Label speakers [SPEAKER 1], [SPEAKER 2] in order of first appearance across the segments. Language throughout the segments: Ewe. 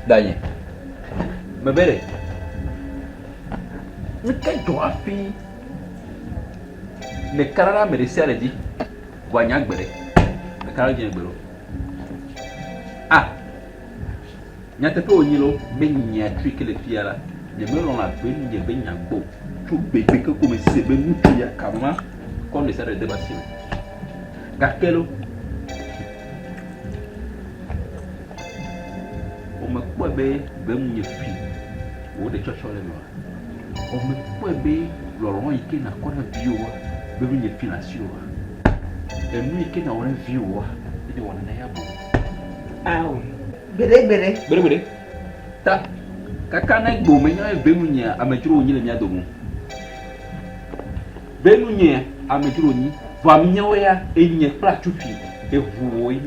[SPEAKER 1] Danye, mebe ɖe, nuke dzɔ hafi nèka ɖe ame ɖe sia ɖe dzi vɔa nye agbe ɖe, meka ɖe edzi gbe ɖe o. Ah, nyateƒe wònye loo be nyea tsoe ke le fia la, nyemelɔ̃na be nye be nya gbɔ o. Tso gbegbe ke ko mese be ŋutsu ya kama kɔ nu ɖe sia ɖe de asi me. Gake lo, womekpɔe be be ŋunye fi wò ɖetsɔtsɔ le eme oa? Womekpɔe be lɔlɔ̃ yi ke nàkɔ na viwòa be ŋunye fi le asiwò oa? Enu yi ke nàwɔ na viwòa, ne wɔ nane ya boŋ.
[SPEAKER 2] Ao, gbeɖegbeɖe.
[SPEAKER 1] Gbeɖegbeɖe. Ta kaka ne gbe wòmenya be ŋunyea amedzro wònyi le mía dome o. Be nunye amedzro nyi, vɔa míawo ya enye kple atsuƒi, eʋu wò ye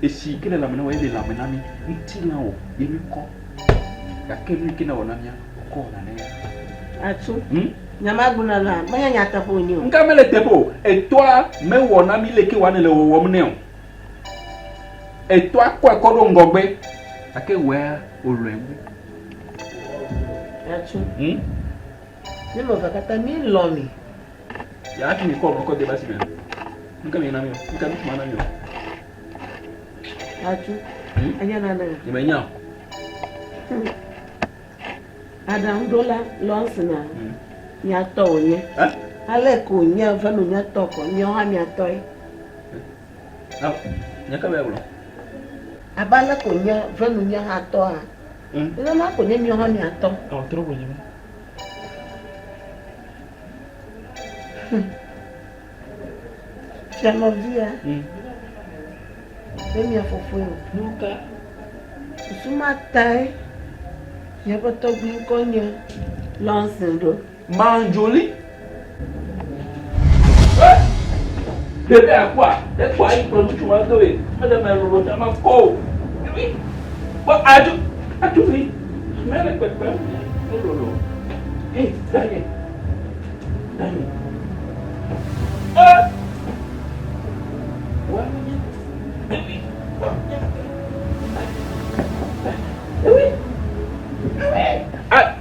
[SPEAKER 1] esi yi ke le lãme na wò ye le lãme na mí, ŋutilã wò ye míkɔ. Gake nu yi ke nèwɔ na mía, wokɔ wɔna ne ya.
[SPEAKER 2] Atsu, hmm? Nya ma gblɔ la, menye nyateƒe wònye o.
[SPEAKER 1] Ŋka mele teƒe o. Etɔa mewɔ na mí leke wòanɔ le wɔwɔm nɛ o. Etɔa kɔe kɔ ɖo ŋgɔgbe, gake wòe wòlɔ̃e wu.
[SPEAKER 2] Atsu, hmm? Mí ame evea katã míelɔ̃ mi.
[SPEAKER 1] Ya hafi mi kɔ ʋu kɔ de va si me. Nu ka mi na mi o? Nu ka ŋutsu ma na mi o?
[SPEAKER 2] Atsu, hmm? enya nane.
[SPEAKER 1] Nye me nya o.
[SPEAKER 2] Hmm. Aɖaŋuɖola Lɔnsina, hmm. mia tɔ wònye. Ale ko nye venu nye tɔ kɔ, míawo hã mia tɔe.
[SPEAKER 1] Nye ka be gblɔ?
[SPEAKER 2] Abe ale ko nye venu nye hã tɔa, nenema ko nye míawo hã mia tɔ.
[SPEAKER 1] Ɔ, trɔ wònye.
[SPEAKER 2] Fianɔvia, be mia fofoe o.
[SPEAKER 1] Nuka?
[SPEAKER 2] Susu ma tae miaƒe tɔgbui ŋkɔ nye Lɔnsin ɖo.
[SPEAKER 1] Manjoli. Ɖevi akpɔa, ekpɔ ayi kplɔ ŋutsu ma do ye, mele me lolo ta ma kɔ o. Ɖevi, kpɔ adu, atuvi, mele kpekpem, ne lolo. Hey, danye, danye. Eh! Wa nye, ɖevi, kpɔ nye. Ɖevi, ɖevi. Ah!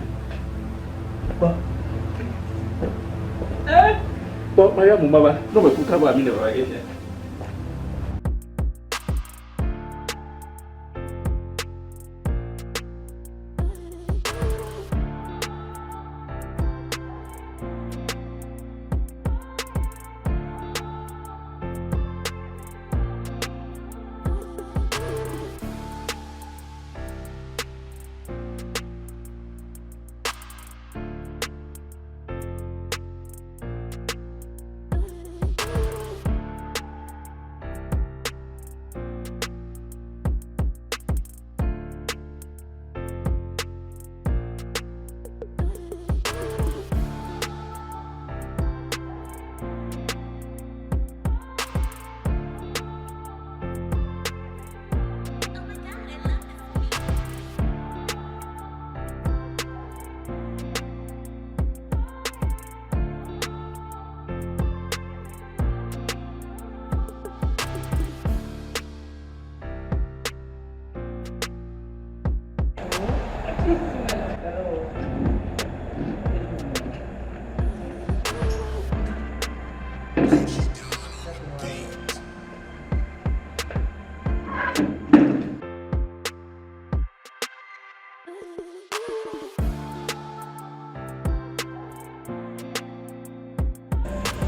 [SPEAKER 1] Kpɔ. Eh! Kpɔ, mayɔ mu mava. Ne meku kaba mi le vava ge fia.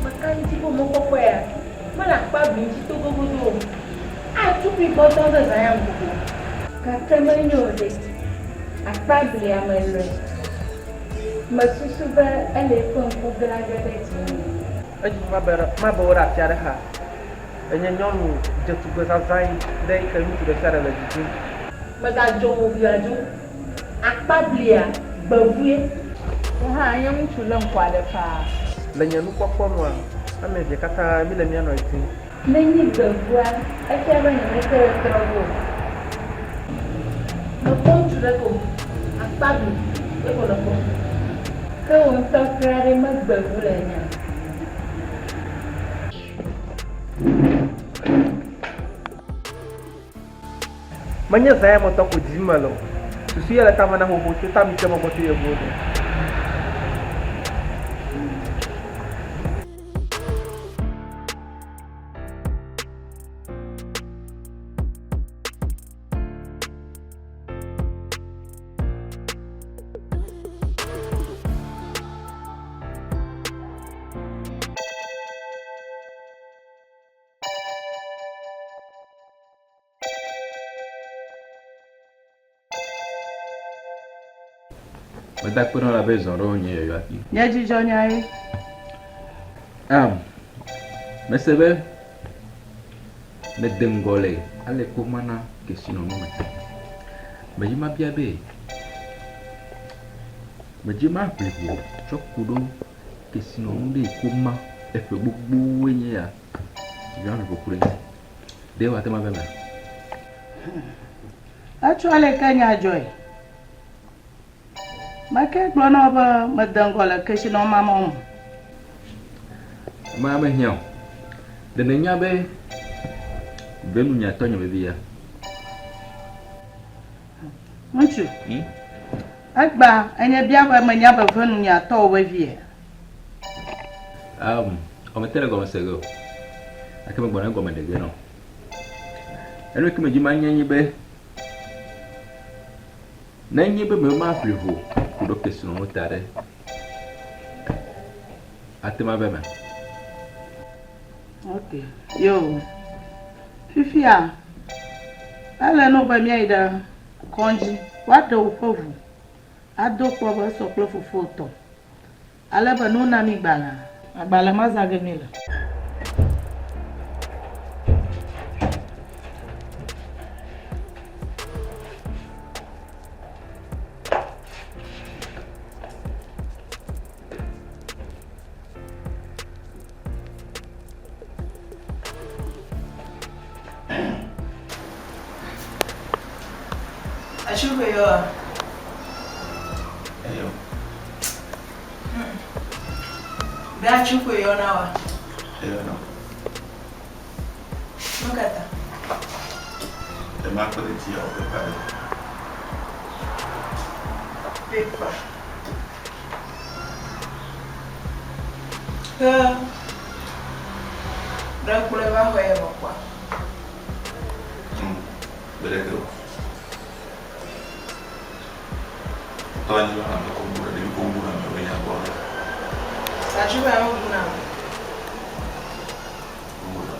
[SPEAKER 3] Meka ŋuti be mɔkpɔkpɔea mele akpa ɖum ŋuti togogodo o. Atukpui gbɔdɔ ɖe zã ya ŋkugo. Gake menyo o ɖe. Akpablia melɔe. Mesusu be ele eƒe ŋku gla ge ɖe dzinye.
[SPEAKER 4] Edzi be mabe wò ɖe afi aɖe xa. Ènye nyɔnu dzetugbe zazãe ɖe yi ke ŋutsu ɖe sia ɖe le didim.
[SPEAKER 3] Mègadzɔ mo viadzo akpablia gbevue. Wò hã ènye ŋutsu lé ŋku aɖe faa.
[SPEAKER 4] Le nye nukpɔkpɔ nua, ame evea katã míle mía nɔe dim.
[SPEAKER 3] Nenyi gbevua, efia be nyemete ɖe trɔ ge o. Mekpɔ ŋutsu ɖe ko akpabli ye ko nèkpɔ. Ke wò ŋutɔ kura ɖe megbevu le nya.
[SPEAKER 4] Menye zã ya me tɔ ko dim mele o. Susu ye le tame na xoxo tso tami ke megbɔ tso yevuwo de.
[SPEAKER 1] Meda akpe na wò elabe zɔ ɖe nye yɔyɔ hafi.
[SPEAKER 2] Nye dzidzɔ nya ye.
[SPEAKER 1] Am, mese be mede ŋgɔ le ale ke womana kesinɔnu me. Medzi mabia be, medzi maʋli ho tsɔ ku ɖo kesinɔnu ɖe yi ke woma eƒe gbogbowoe nye ya. Medzi maʋli ho ku ɖe eŋuti. Ɖe wòate ŋu ava emea?
[SPEAKER 2] Etsɔ aleke nya dzɔe? Meke gblɔ na wò be mede ŋgɔ le kesinɔmamɔ me.
[SPEAKER 1] Ema mehiã o. Ɖe nènya be venunyatɔ nye vevia?
[SPEAKER 2] Ŋutsu, egbea enye bia be menya be venunyatɔwò ƒe via?
[SPEAKER 1] Um, mete le gɔme se ge o. Gake megbɔna egɔme ɖe ge na wò. Enu ke medzi manye nye be, nenye be memaʋli ho ku ɖo kesinɔnu ta ɖe, ate ŋu ava eme.
[SPEAKER 2] Ok, yo. Fifia, ele na wò be míayi ɖe kɔdzi, woaɖe woƒe ʋu ado kpɔ be esɔ kple fofowò tɔ. Ale be ne wona mí gbalẽa, agbalẽ ma zã ge míele.
[SPEAKER 3] Atsuƒe yɔa?
[SPEAKER 1] Eyo.
[SPEAKER 3] Be atsuƒe yɔ na wa?
[SPEAKER 5] Eyɔ na.
[SPEAKER 3] Nu ka ta?
[SPEAKER 5] Ema kpe ɖe dzi awɔ pepa ɖe.
[SPEAKER 3] Pepa. Ke ɖe kplɔe va xɔ ye me kpɔa?
[SPEAKER 5] Gbe ɖeke o. Tɔ anyi va ame ko bu ɖevi ko bu ame be nya gbɔ.
[SPEAKER 3] Atsu be ame bu na ame.
[SPEAKER 5] Bu na.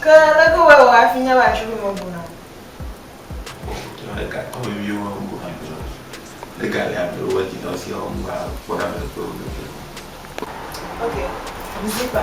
[SPEAKER 3] Ke leke wɔ wɔ hafi nya be atsu be me bu na ame?
[SPEAKER 5] Ega tɔ viwo bu na ame. Ega le ame wo dzi dɔ si wo ŋgba kpɔ ɖe ame kpe wo ɖe.
[SPEAKER 3] Ok, zipa.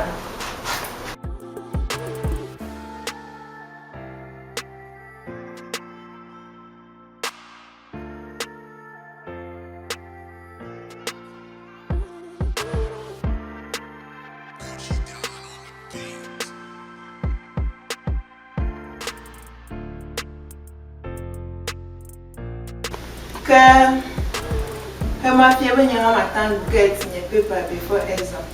[SPEAKER 3] Ke ema fia be nye hã mate ŋu get nye paper before exam.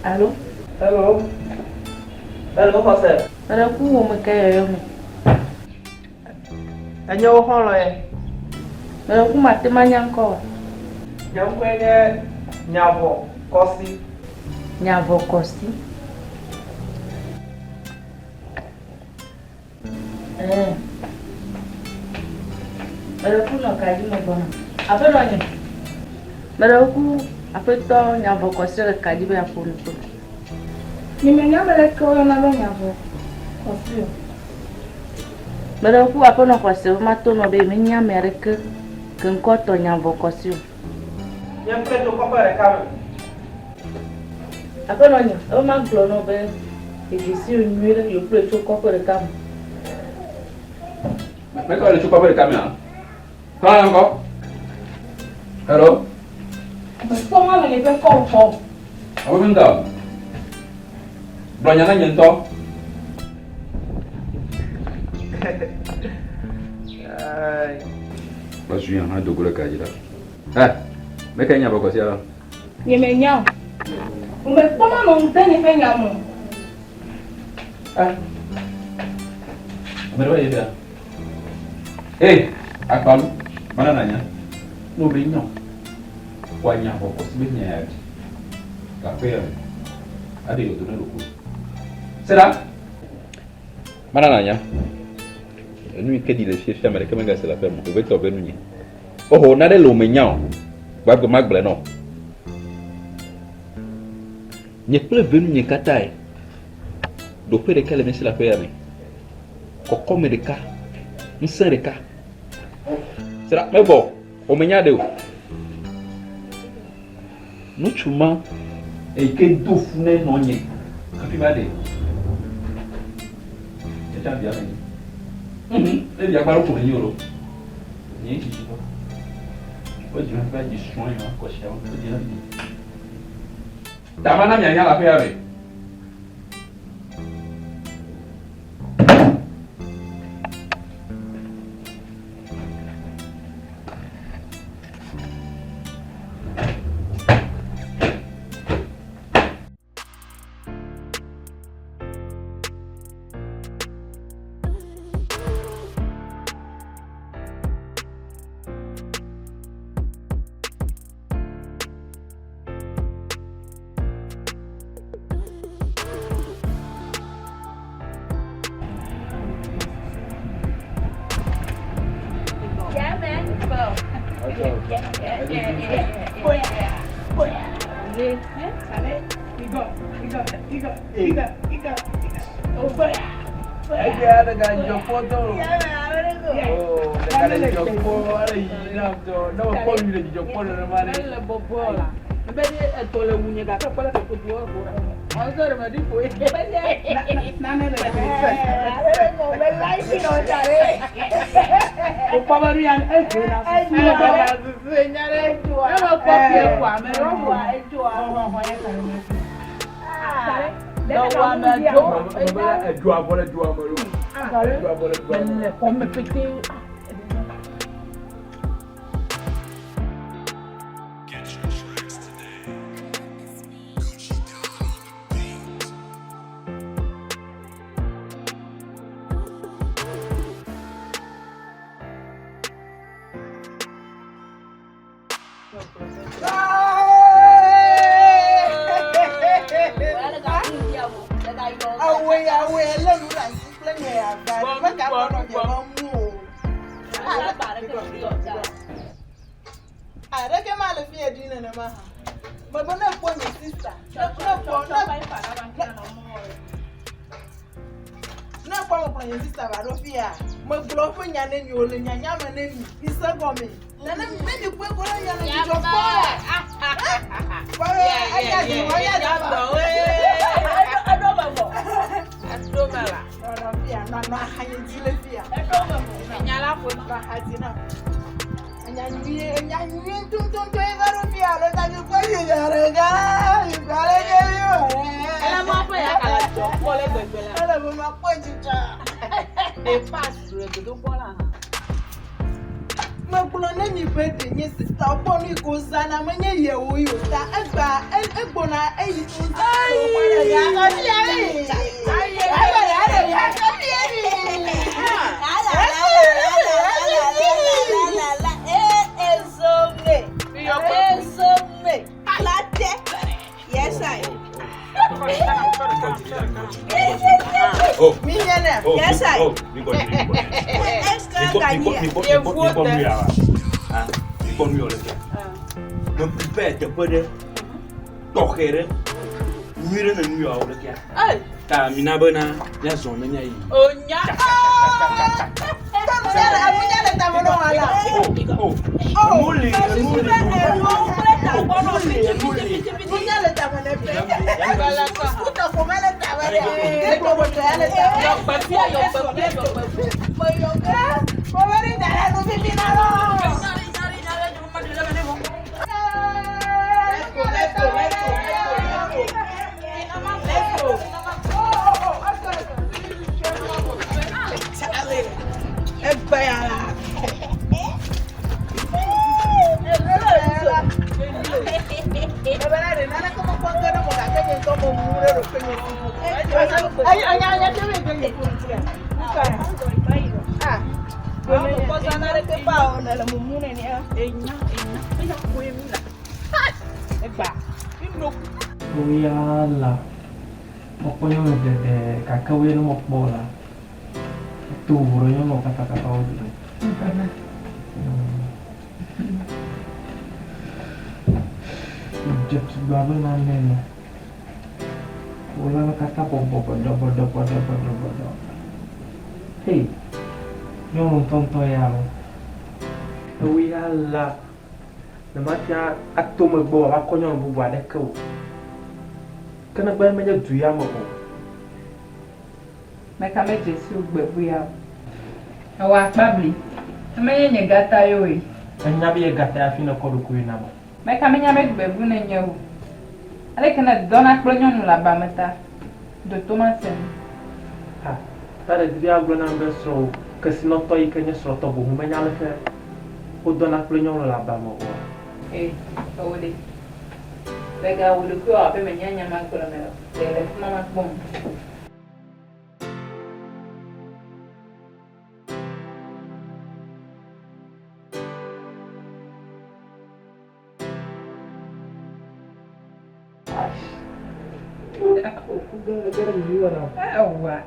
[SPEAKER 2] Alo?
[SPEAKER 4] Hello. Hello, Xɔse.
[SPEAKER 3] Meɖe ku wò me ke yɔyɔ me.
[SPEAKER 4] Enye wo xɔlɔ̃ ye.
[SPEAKER 3] Meɖe ku mate manya ŋkɔ o.
[SPEAKER 4] Nye ŋkɔe nye Nyavɔ Kɔsi.
[SPEAKER 3] Nyavɔ Kɔsi. Ɛɛ.
[SPEAKER 2] Meɖe kuku nɔ ka dzi megbɔna. Aƒenɔ nye. Meɖe kuku aƒetɔ Nyavɔ Kɔsi le ka dzi be yeaƒo nu kple.
[SPEAKER 3] Nyemenya ame ɖeke woyɔna be Nyavɔ Kɔsi o.
[SPEAKER 2] Meɖe kuku aƒenɔ Kɔsi be mato nɔ be yemenya ame aɖeke ke ŋkɔ tɔ Nyavɔ Kɔsi o.
[SPEAKER 4] Nye kple tso kɔƒe ɖeka me.
[SPEAKER 2] Aƒenɔ nye, ebe magblɔ nɔ be yedzesi wò nyuie ɖe yewo kple tso kɔƒe ɖeka me.
[SPEAKER 1] Mekɔ le tso kɔƒe ɖeka mea? Kɔ ŋkɔ. Hello.
[SPEAKER 3] Mekpɔ ma me le ƒe kɔ kpɔ.
[SPEAKER 1] Awo mi ŋgɔ. Gblɔ nya na nye ŋutɔ. Kpɔ ya hã dogo ɖe ka dzi la. Ɛ, meke nya bɔkɔ sia la.
[SPEAKER 3] Nye menya o. Mekpɔ ma nɔ ŋute nye ƒe nya me.
[SPEAKER 1] Ɛ. Ame ɖe va yi fia. Ee, akpalu, mana na nya. Ne wo be nyɔ. Wa nya bɔkɔ si be nya ya dzi. Gaƒe ya me. Aɖe yɔdo ne ɖokuiwò. Se ɖa. Mana na nya. Enu yi ke ɖi le fiafia ame ɖeke megase le aƒea me o. Vevetɔ be nunye. Oho, naɖe le wò me nya o. Gbagbe magblɔe nɔ. Nye kple venunye katãe. Ɖoƒe ɖeka le mía si le aƒe ya me. Kɔkɔme ɖeka. Ŋusẽ ɖeka. Se ɖa, mevɔ. Wò menya ɖe o. Ŋutsu ma eyi ke do fu ne nɔnye hafi va ɖe. Etsã via menye. Mhm, ne via gba ɖo ko menye o lo. Nye tsitsi tɔ. Wodzi hafi va dzi srɔ̃ ya kɔsiawo. Wodzi hafi dzi. Ta mana mianya le aƒea me.
[SPEAKER 3] Yeah, man. Yeah. Oh, yeah. Oh, yeah. We go, we go, we go, we go, we go, we go. Oh, yeah.
[SPEAKER 4] Egbea ɖe ga dzidzɔ kpɔ dɔ o.
[SPEAKER 3] Yeah, man, I wanna go.
[SPEAKER 4] Oo, ɖeka le dzidzɔ kpɔ ale yi na dɔ. Ne mekpɔ nu le dzidzɔ kpɔ nenema ɖe.
[SPEAKER 2] Mele bɔbɔ la. Ebe ɖe etɔ le wunye gake kpɔ le ke kodo ko ɖa. Ɔzɔ ɖe me ɖi ƒoe.
[SPEAKER 3] Nane le
[SPEAKER 2] Wokpɔ be nu ya edzo na susu le be ne mekpɔ fie kɔ ame ɖe wo. Dɔwɔame dzo.
[SPEAKER 4] Edzo avɔ le dzoa me lo. Edzo avɔ le dzoa me.
[SPEAKER 2] Mele xɔme pete.
[SPEAKER 6] Get your tracks today. Gucci Don on the beat.
[SPEAKER 7] Awe awe lé nu ɖe asi kple nye ava mekakpɔ nɔ nye me mu o. Aɖeke ma le fi ɖi nenema hã. Mebe ne kpɔ nye sista, ne kpɔ ne kpɔ mekplɔ nye sista va ɖo fia, megblɔ eƒe nya ne mi wòle nyanya me ne mi, mi se gɔme. Nene ne mi kpɔe ko ne mianɔ dzidzɔ kpɔm. Kpɔ be eya dzi wɔ eya dzi wɔ. Nɔ fia, nɔ nɔ axanye dzi le fia. Nɔ axa dzi na. Enya nyuie, enya nyuie ŋutɔŋutɔ ye va ɖo fia alo ta mi kpɔ dzidzɔ ɖeka, dzidzɔ ɖe ke mi wɔ ɖe. Ele be makpɔ dzidzɔ. Megblɔ ne mi be ɖe nye sista kpɔ nu yi ko zãna menye yewo yi o ta egbea egbɔna eyi ko zãna le woƒe ɖe ya kɔfia mi. Abe ya ɖe ya kɔfia mi.
[SPEAKER 3] Yes, I.
[SPEAKER 5] dzi. Mi gbɔ dzi ɖi. Oh.
[SPEAKER 7] Mi nye ne.
[SPEAKER 5] Oh,
[SPEAKER 7] Yes, I.
[SPEAKER 5] oh, mi gbɔ dzi ɖi, mi gbɔ dzi ɖi. Mi kpɔ, mi kpɔ, mi kpɔ, mi kpɔ, mi kpɔ nu ya wa. Ah, mi kpɔ nu ya le fia. Me prepare teƒe ɖe tɔxɛ ɖe nyui ɖe ne nu yawo ɖe fia. Ta mina bena míazɔ ne míayi.
[SPEAKER 7] Onya. Nunya le tame nɔ wala.
[SPEAKER 5] Oh, oh, nu li, nu li, nu li.
[SPEAKER 7] Nunya le tame ne pe. Kuta ƒome le tame ɖe. Gbɔgbɔtɔ ya le tame.
[SPEAKER 8] Yɔkpefia, yɔkpefia, yɔkpefia.
[SPEAKER 7] Meyɔke. Ƒome ɖe da ɖe nu vivi na lɔ. Let's go, let's go, let's go, let's go, let's go. Let's go. Egbe ya la.
[SPEAKER 4] Woya la, mekpɔ nyɔnu geɖe gake woe ne mekpɔ o la, eto vovo ɖe nyɔnuwo katãkatã wo dome. Dze tugbe abe nane ene. Wò lãme katã bɔbɔ bɔɖɔbɔɖɔbɔɖɔbɔɖɔbɔɖɔ. Hey, nyɔnu ŋutɔŋutɔ ya o. Ewoe ya la, nyemate ŋu ato megbe wòava kɔ nyɔnu bubu aɖeke o. Ke negbe menye du ya me o.
[SPEAKER 8] Meka medze si wò gbe bu ya o. Ewɔ akpa bli. Ne menye nye gata ye o ye.
[SPEAKER 4] Enya be ye gata hafi nèkɔ ɖokuiwò nam o.
[SPEAKER 8] Meka menya be gbe bu nenye o. Aleke nèdɔna kple nyɔnu le aba me ta? Do to mase nu.
[SPEAKER 4] Ha, ta ɖe di be yeagblɔ nam be srɔ̃wò kesinɔtɔ yi ke nye srɔ̃tɔ boŋu menya aleke wodɔna kple nyɔnu le aba me oa?
[SPEAKER 8] Ee, ewò ɖe. Mègawɔ ɖokuiwò abe mènya nya ma gblɔ me o. Ɖe le fi ma makpɔ nu. Ewa.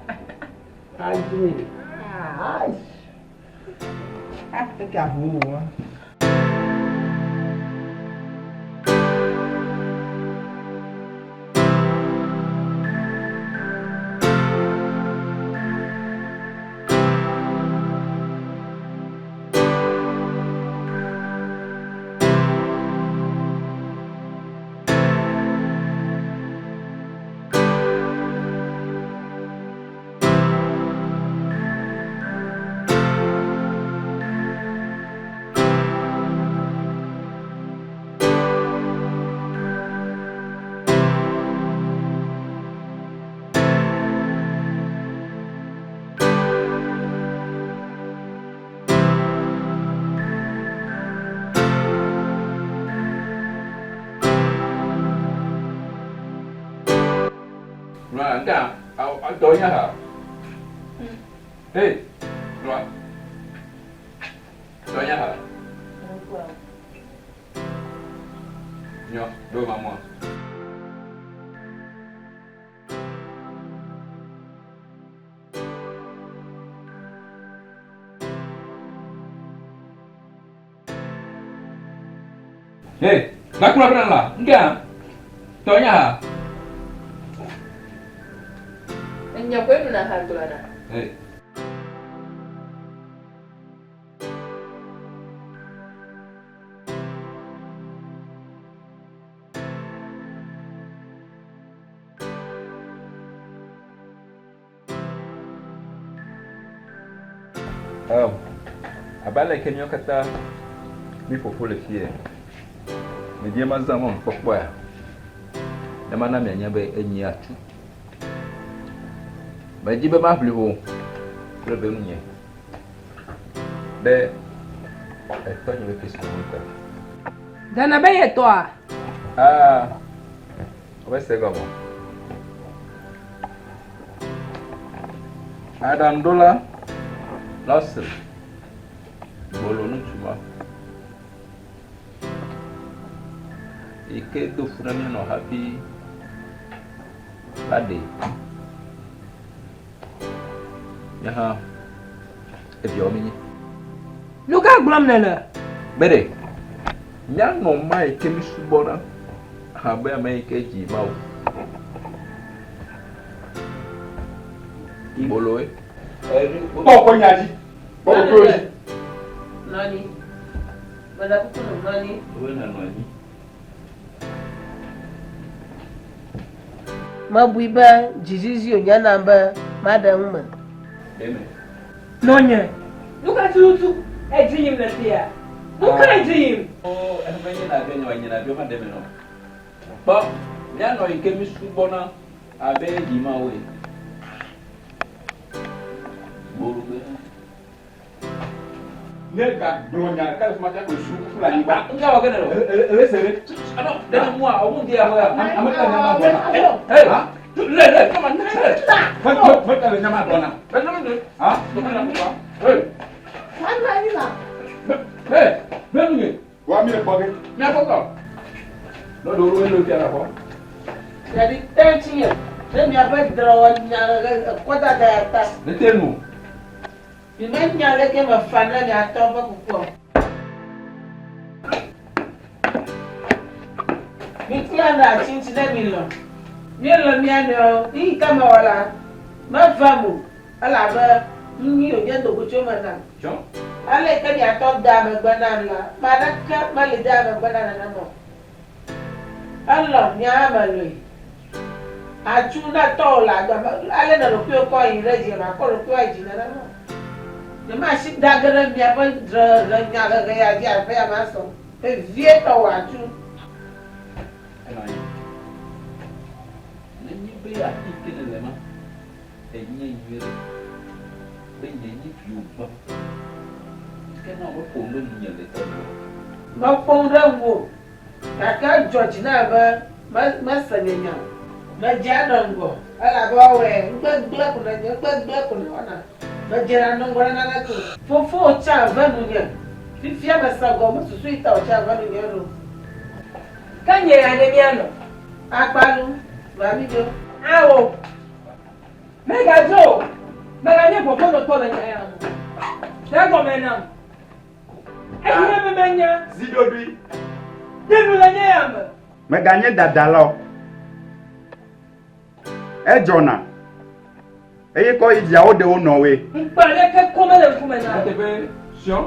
[SPEAKER 1] Nua nka dɔ nya ha. Hey, nua. Dɔ nya ha. Nyɔ, ɖo mamua. Hey, nakula bena la, nka tɔ nya ha.
[SPEAKER 8] Enya koe nuna ha gblɔna.
[SPEAKER 1] Hey. Um, abe ale ke míawo katã míƒo ƒu le fie, medi be mazã mɔnukpɔkpɔa ne mana mianya be enyi atsu. Medi be maʋli ho kple venunye ɖe etɔnye ƒe kesinɔnu ta.
[SPEAKER 8] Ɖe nèbe ye tɔa?
[SPEAKER 1] Aa, womese egɔme o. Aɖaŋuɖola Lawson gbolo ŋutsu ma yi ke do fu na mía nɔ hafi va ɖee. Nye hã eviawo menye.
[SPEAKER 3] Nu ka gblɔm nèle?
[SPEAKER 1] Be ɖe míanɔ ma yi ke mísubɔna abe ame yi ke dzi Mawu. Boloe.
[SPEAKER 5] Kpɔ woƒe nya dzi. Kpɔ ɖokuiwò dzi.
[SPEAKER 7] Nɔ anyi. Meɖe kuku nɔ nɔ anyi.
[SPEAKER 1] Wobe nànɔ anyi.
[SPEAKER 7] Mebui be dzizizi wònye nam be maɖe nu me.
[SPEAKER 1] Ɖe eme.
[SPEAKER 3] Nɔnye, nu ka tututu edzi yim le fia? Nu ka edzi yim?
[SPEAKER 1] Oo, eƒe nye nàbiɔ nye wòanye nàbiɔ maɖe eme nɔ. Kpɔ, míanɔ yi ke mísubɔna abe dzi Mawu ene. Bolu be.
[SPEAKER 5] Ne gagblɔ nya ɖeka le fi ma tsa ko su kuku le anyigba.
[SPEAKER 1] Ŋka wɔ ke ne lo.
[SPEAKER 5] Ele se ɖe.
[SPEAKER 1] Ano, ɖe ne mua, ɔmu ŋdi ya xɔya.
[SPEAKER 5] Ame ka nya ma gblɔna?
[SPEAKER 1] Hey, le le, kama ne.
[SPEAKER 5] Me ka le nya ma gblɔna?
[SPEAKER 1] Me ne me.
[SPEAKER 5] Ha?
[SPEAKER 1] Hey.
[SPEAKER 7] Wàá anyi la.
[SPEAKER 1] Hey, me nu nye.
[SPEAKER 5] Wa mi le kpɔ ge.
[SPEAKER 1] Mi akpɔ kɔ. Ne ɖewo ɖo elo fia la kpɔ.
[SPEAKER 7] Ɖeɖi te ŋuti nye ne miaƒe drɔwɔnya ekɔdada ya ta.
[SPEAKER 1] Ne te nu.
[SPEAKER 7] Mi menya leke mefa ne mia tɔ ƒe kukua o. Miklã ɖe ati ŋuti ne milɔ̃. Míelɔ̃ mía nɔewo. Nu yi ke mewɔ la, mevem o, elabe nu nyui wònye do go tso eme nam. Ale yi ke mia tɔ dea megbe nam la, ame aɖeke meli dea megbe na nenema o. Elɔ̃m, nye hã melɔ̃e. Atsu ne tɔwò le agbe me, ale nè ɖokuiwò kɔ yi ɖe dzi, makɔ ɖokuiwò ayi dzi nenema o. Nyemasi da ge ɖe miaƒe dzrehenyahehe ya dzi aƒe ya masɔ o, vevietɔ wò atsu.
[SPEAKER 1] Enɔ anyi. Nenye be afi yi ke nèle ma, ènyae nyuie ɖe be nyee nye viwò gbã. Ke na wò meƒo nu ɖe nunye le tɔnye o.
[SPEAKER 7] Meƒo nu ɖe ŋuwò o. Gake edzɔ dzi nam be mese nye nya o. Medze anɔ ŋgɔ, elabe woawɔe nu gbegblẽ ko nènye, nu gbegblẽ ko nèwɔna. Medze anɔ ŋgɔ na naneke o. Fofowò tsã ve nunye. Fifia mese gɔme susu yi ta wòtsã ve nunye ɖo.
[SPEAKER 3] Ke nye ya ɖe míanɔ?
[SPEAKER 7] Akpalu, va mídzo.
[SPEAKER 3] Ao! Megadzo o! Meganye vɔvɔ̃nɔtɔ le nya ya me o. Se egɔme nam. Ehiã be manya.
[SPEAKER 5] Zi ɖoɖoe.
[SPEAKER 3] Ɖe nu le nye ya me.
[SPEAKER 5] Mèganye dadala o. Edzɔna. Eye kɔ yi dzia woɖe wo nɔwoe.
[SPEAKER 3] Ŋukpe aɖeke ko mele ŋkume na.
[SPEAKER 1] Nyateƒe srɔ̃.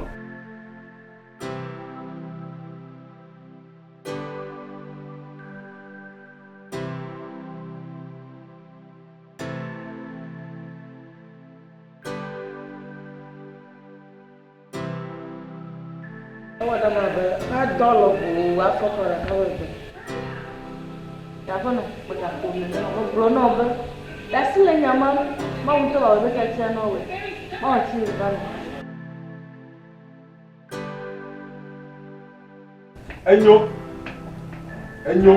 [SPEAKER 7] Ewɔ nam abe madɔ lɔƒo o afɔkɔ ɖeka megbe.
[SPEAKER 9] Aƒenɔ, megaƒo nu na wò. Megblɔ na wò be, ɖe asi le nya ma ŋu. Mawu ŋutɔ wòawɔ eƒe tiatia na wòe. Mawɔ tsi va me.
[SPEAKER 5] Enyo, enyo,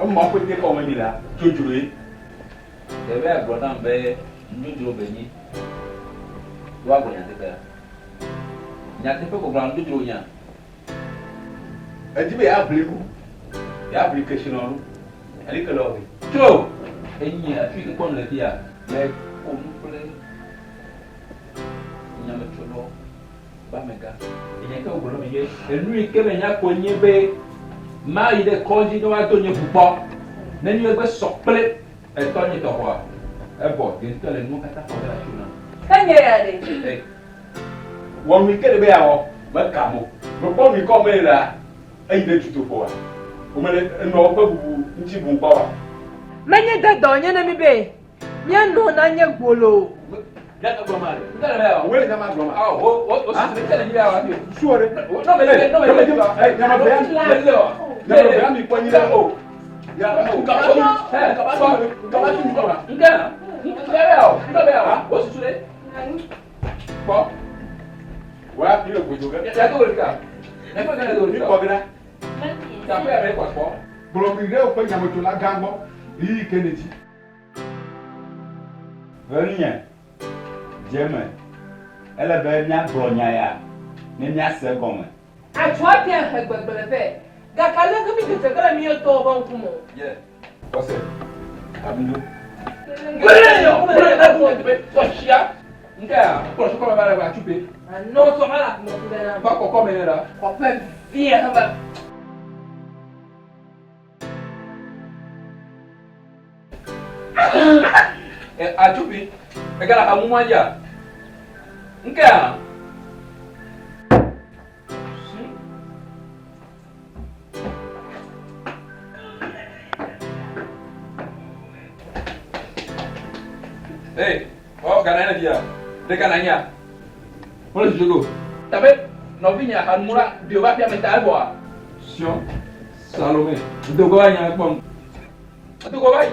[SPEAKER 5] emɔ ƒete xɔ me mi la, dzodzroe.
[SPEAKER 1] Ɖe be agblɔ nam be nudzodzro be nyi woagblɔ nyateƒea? Nyateƒe gbɔgblɔ nudzodzro nya.
[SPEAKER 5] Edi be yeaʋli nu, yeaʋli kesinɔnu, alike le wɔe?
[SPEAKER 1] Tso! Enye afi ke kpɔm le fia, meƒo nu kple nyametsolawo. Be amegã, enya ke wògblɔ na mi be, enu yi ke menya koe nye be mayi ɖe kɔdzi ne woado nye ʋu kpɔ. Ne nu egbe sɔ kple etɔnye tɔ xɔa, evɔ nye ŋutɔ le nuwo katã xɔ ge le asiwò nam.
[SPEAKER 3] Ke nye ya ɖe?
[SPEAKER 1] Hey.
[SPEAKER 5] Wɔ nu yi ke nèbe yeawɔ, mekam o. Mekpɔ nu yi ke wɔm mele, eyi ɖe dutoƒoa? Womele enɔ woƒe bubu ŋuti bum kpɔ oa?
[SPEAKER 3] Menye dada wònye na mí be Mía nɔ nanye gbolo o.
[SPEAKER 5] Gblɔ mi ɖe woƒe nyametsola gã gbɔ ɣeyiɣi ke nèdi.
[SPEAKER 10] Venye, dze eme. Ele be míagblɔ nya ya ne míase egɔme.
[SPEAKER 3] Atsua tea he gbegblẽ vɛ, gake aleke mídzedze ge le mía tɔwo ƒe ŋkume o?
[SPEAKER 5] Xɔse, abidzo.
[SPEAKER 1] Kɔkɔ me va le atsupe.
[SPEAKER 8] No sɔ va le akumɔ ku ɖe na.
[SPEAKER 1] Va kɔkɔ me ne la.
[SPEAKER 8] Kɔƒe vie hebe.
[SPEAKER 1] Atsupi, egala amu ma dzia? Ŋkea? Hey, oh, gana ene fia. Ɖe gana nya. Wole zuzu go. Tabe nɔvinye ahanumula ɖe wova fia me ta egbɔa? Sion, Salome, dogo va nya kpɔm. Dogo va yi.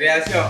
[SPEAKER 5] Réaction.